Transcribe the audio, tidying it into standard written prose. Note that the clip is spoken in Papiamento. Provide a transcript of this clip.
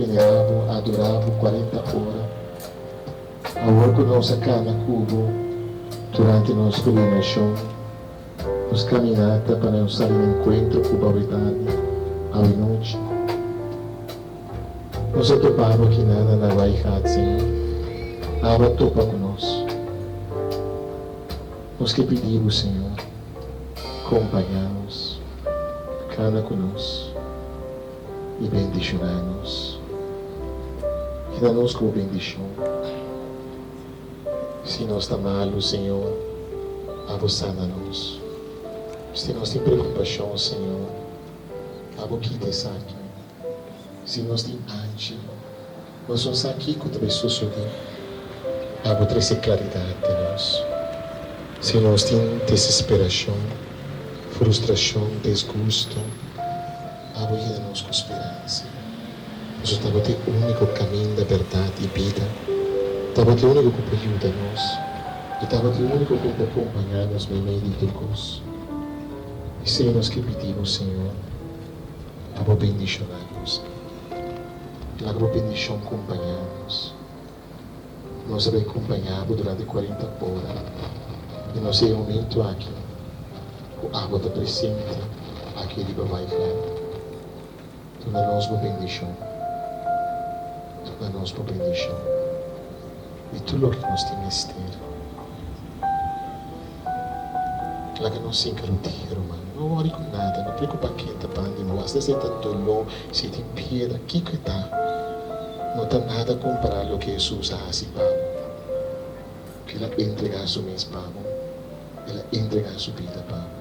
Venera bo, adora bo 40 ora. Awor ku nos a kana ku bo durante nos peregrinashon, nos kaminata pa nos sali na enkuentro ku bo awe tardi, awe nochi. Nos a topa bo akinan na Waaigat, Señor. Abo a topa ku nos. Nos ke pidi bo, Señor, kompañá nos, kana ku nos i bendishoná nos. Keda nos ku bo bendishon. Si nos ta malu, Señor, abo sana nos. Si nos tin preokupashon, Señor, abo kita esaki. Si nos tin anchi, nos no sa kiko ta bai sosodé. Abo trese klaridat den nos. Si nos tin desesperashon, frustrashon, desgusto, abo yena nos ku speransa. Pasobra tabata e úniko kaminda, bèrdat i bida. Tabata e úniko ku por yuda nos i tabata e úniko ku por kompañá nos meimei di tur kos. P'esei nos ke pidi bo, Señor, pa bo bendishoná nos. Laga bo bendishon kompañá nos. Nos a bai kompañá bo durante 40 ora i nos e momento aki ku abo ta presente aki riba Waaigat. Duna nos bo bendishon. Duna nos bo bendishon di tur loke nos tin mester. Laga nos sinka rudia, ruman. No wòri ku nada, no preokupá ken ta banda di bo. Asta si e ta doló, si e tin piedra, kiko e ta? No ta nada kompará loke Hesus a hasi pa bo. El a entregá su mes pa bo. El a entregá su bida pa bo.